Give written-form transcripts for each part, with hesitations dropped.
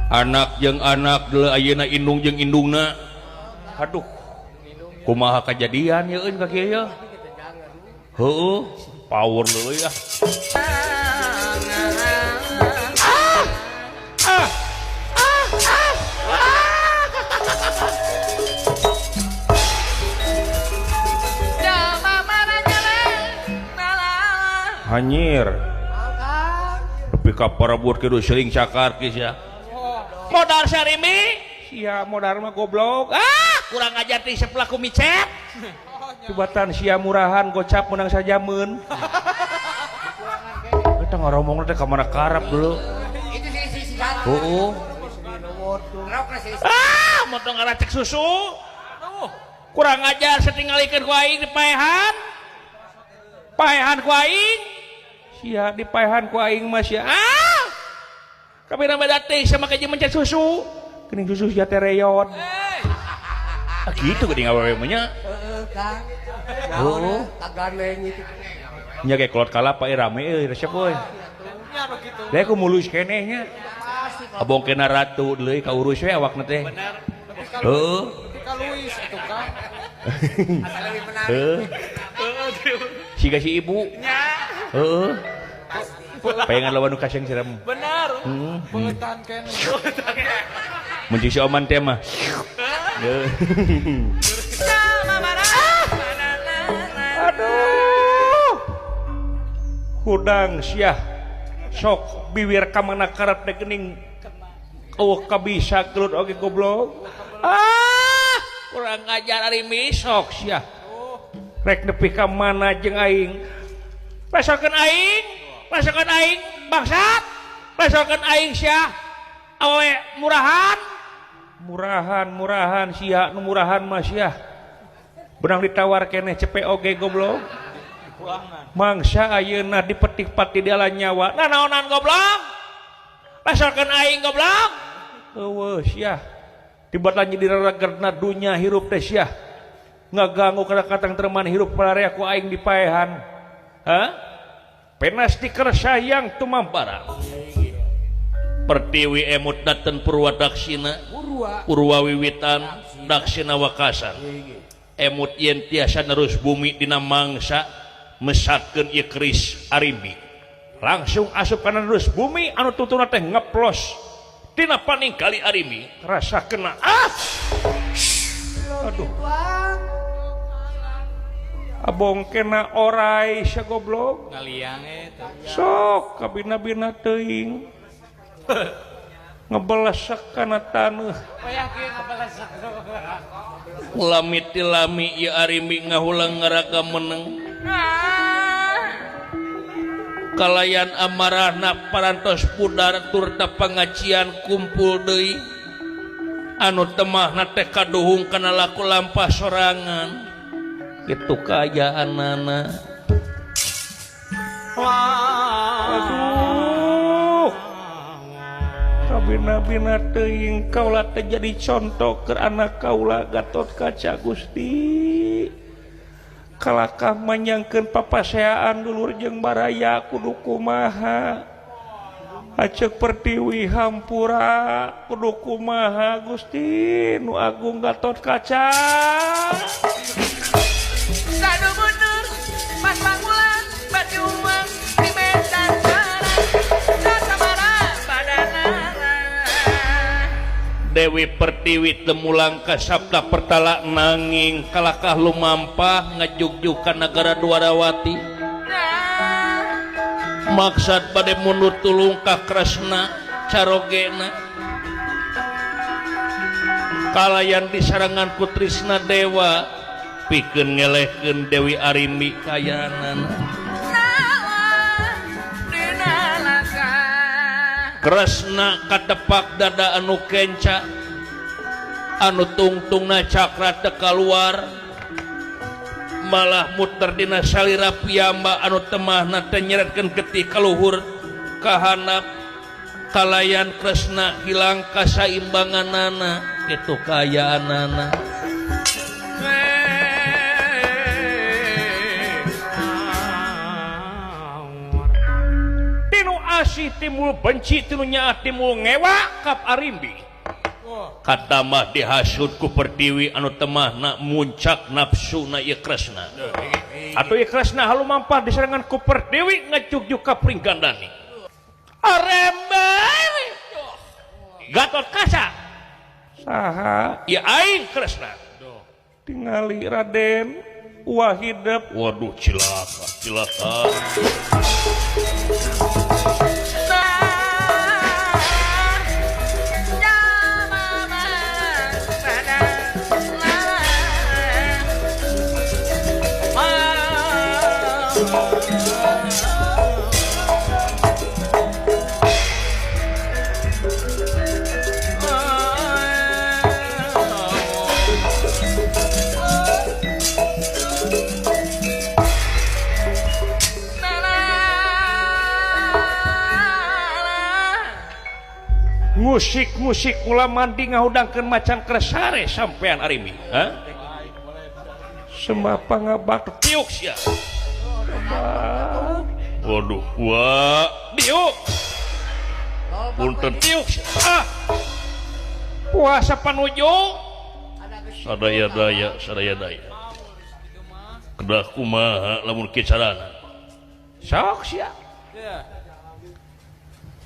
Anak jeung anak deuleu ayeuna indung jeung indungna. Aduh. Kumaha kajadian yeun ka kieu ye? Heueuh, power leuy ah. Hanyir. Nepi ka parebut kitu seuling cakar kieu sia. Modar sarimi? Sia modar mah goblok. Ah, kurang ajar ti sebelah ku micet. Tibatan sia murahan gocap menang sajameun. Eta ngaromongna teh ka mana karep dulu. Heeh. Ah, motor ngaracek susu. Kurang ajar satingalikeun ku aing dipaehan. Paehan ku aing. Sia dipaehan ku aing mah sia. Ah! Kabeh beda teh sama kayak mencet susu. Geuning susu sia teh reyon. Ah kitu geuning awewe mah nya. Heeh, Kang. Heeh. Kagandeng itu. Nya ge kolot kalapa rame euy resep euy. Deh ku mulus keneh nya. Abong kena ratu deui ka urus we awakna teh. Heeh. Ka Luis atuh Kang. Asa leuwih menarik. Heeh. Siga si ibu. Heeh. Pengen lawan nu kaseng serem. Benar. Heeh. Beutan keneh. Mun si oman teh mah. Aduh. Hudang siah. Sok biwir ka mana karep teh geuning. Eueuh kabisa gelut oge goblok. Ah, kurang ajar ari misok siah. Rek nepi ka mana jeung aing. Pesokeun aing, pesokeun aing bangsat. Pesokeun aing siah. Awewe murahan. Murahan, murahan sia nu murahan mah sia. Benang ditawar keneh cepe oge goblok. Mangsa ayeuna dipetik-pati di ala nyawa. Nanaonan goblok? Pesokeun aing goblok. Eueuh sia. Tibatan jadi raragerna dunya hirup teh sia. Ngaganggu kana katang terman hirup pararea ku aing dipaehan. Hah? Penas dikersayang tumambara. Pertiwi emut daten Purwadaksina, Purwa Wiwitan, Daksina Wakasan. Emut yen tiasa nerus bumi dina mangsa mesatkeun ieu keris Arimbi. Langsung asup kana nerus bumi anu tutuna teh ngeplos tina paningkali Arimbi. Rasa kena ah. Aduh. Abong kena orai sia goblok. Ngaliang eta. Sok kabina-bina teuing. Ngebelesek kana taneuh. Lami tilami ieu Arimbi ngahulang ngaraga meneng. Kalayan amarahna parantos pudar turta pangajian kumpul deui. Anu temahna teh kaduhung kana laku lampah sorangan. Kitu kaayaanana. Aduh. Kabina-bina teuing kaula teh jadi contoh keur anak kaula Gatot Kaca Gusti. Kalakah manyangkeun papaseaan dulur jeung baraya kudu kumaha. Aceuk Pertiwi hampura kudu kumaha Gusti nu Agung Gatot Kaca. Sadu mundur pas pangulan batuang di medan barang sasamara badanana. Dewi Pertiwi temulang ka Sabda Pertala nanging kalakah lumampah ngajugjug ka nagara Dwarawati. Maksad bade mundur tulung ka Kresna carogena. Kalayan disarangan ku Trisna Dewa pikeun ngelehkeun Dewi Arimbi kayanana. Kresna katepak dada anu kenca anu tungtungna cakra teu kaluar malah muter dina salira piyamba anu temahna teh nyeretkeun getih kaluhur kahanap kalayan Kresna hilang kasaimbanganana kitu kaayaanana. Tinu asih timbul benci tinu nyaah timbul ngewa kap Arimbi. Katamah dihasut ku Pertiwi anu temahna muncak nafsuna ieu Kresna. Atuh ieu Kresna halumampah diserangan ku Pertiwi ngajugjug ka Pringgandani. Arembe Gatot Kaca. Saha? Ya aing Kresna. Tingali Raden Wahidep. Waduh cilaka, cilaka. Musik-musik kula mandi ngahudangkeun macan kresare sampean Arimi. Hah? Semapa ngabak tiuk sia. Waduh, wah, diuk. Punten tiuk sia. Ah. Puasa panuju. Sadaya-daya, sadaya-daya. Kedah kumaha lamun kieu carana. Sok sia.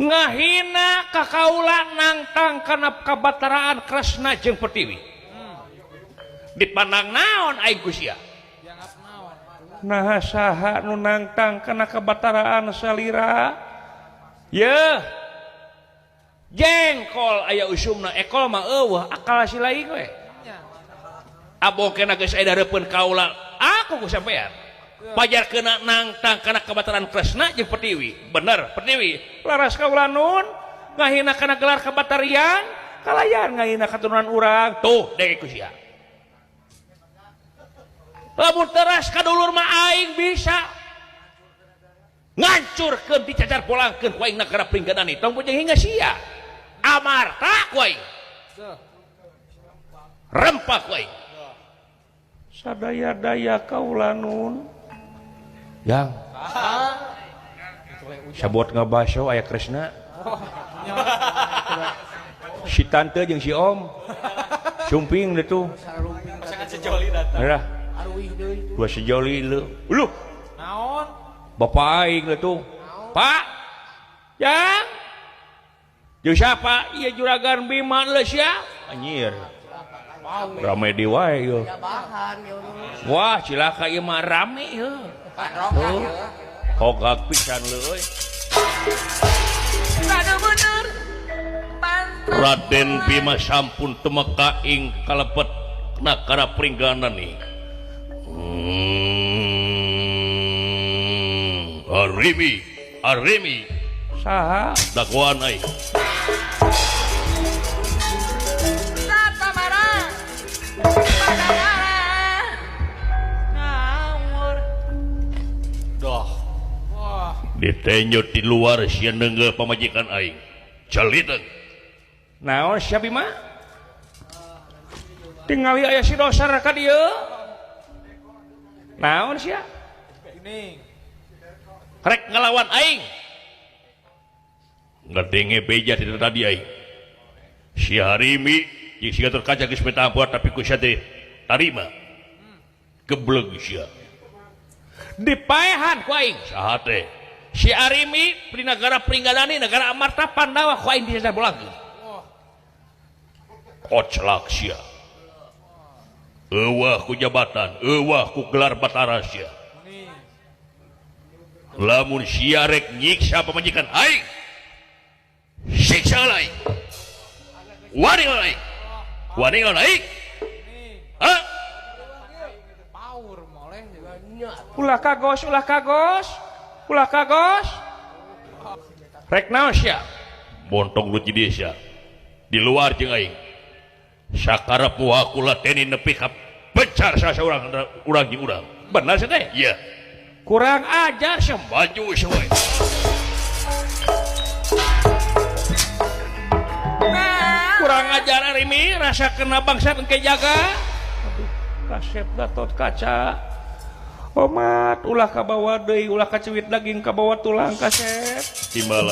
Ngahina ka kaula nangtang kana kabataraan Kresna jeung Pertiwi. Dipandang naon aing ku sia? Naha saha nu nangtang kana kabataraan salira? Yeuh. Jengkol aya usumna, ekol mah eueuh, akal si lain we. Abongkena geus aya dareupeun kaula, aku ku sampean. Pajar kena nangtang kana kabataraan Kresna jeung Pertiwi. Bener, Pertiwi. Laras kaula nun ngahina kana gelar kabatarian, kalayan ngahina katurunan urang. Tuh, denge ku sia. Lamun teras ka dulur mah aing bisa ngancurkeun dicacar polangkeun ku aing nagara Pringgandani. Tong bujeng hingga sia. Amarta ku aing. Rempah ku aing. Sadaya-daya kaula nun. Yang sabot ngabaso aya Kresna. Si tante jeung si om sumping deh tuh. Lah. Dua sejoli leuh. Uluh. Naon? Bapak aing leuh tuh. Pak. Yang. Jeung siapa? Ieu juragan Bima leuh sia. Anjir. Rame di wae ieu. Wah, cilaka ieu mah rame ieu. Tuh. Hogak pisan leuh euy. Raden Bima sampun tumeka ing kalebet nagara Pringgandani. Arimi, Arimi. Saha? Dakwaan aing. Ditenjot di luar sia nenggel pamajikan aing. Caliteung. Naon sia Bima? Tingali aya si dosar ka dieu. Naon sia? Rek ngelawan aing. Ngadenge beja ti tadi aing. Si Harimi jeung si Gatot Kaca geus minta ampun tapi ku sia teh tarima. Gebleg sia. Dipaehan ku aing. Saha teh? Si Arimi di negara Pringgandani, negara Amarta Pandawa ku aing dicacar bolangkeun. Koclak sia. Eueuh ku jabatan, eueuh ku gelar batara sia. Lamun sia rek nyiksa pamajikan aing, siksa aing. Wani aing. Wani aing. Hah? Ulah kagos, ulah kagos. Ulah kagos. Rek naon sia? Bontong lu jadi sia. Di luar jeung aing. Sakarep wa kula teni nepi ka pencar sasaurang urang jeung urang. Bener sia teh? Iya. Kurang ajar sia maju sia we. Kurang ajar Arimi rasa kena bangsa engke jaga. Aduh, kasep Gatot Kaca. Omat ulah kabawa deui, ulah kacuit daging kabawa tulang kasep. Timbala.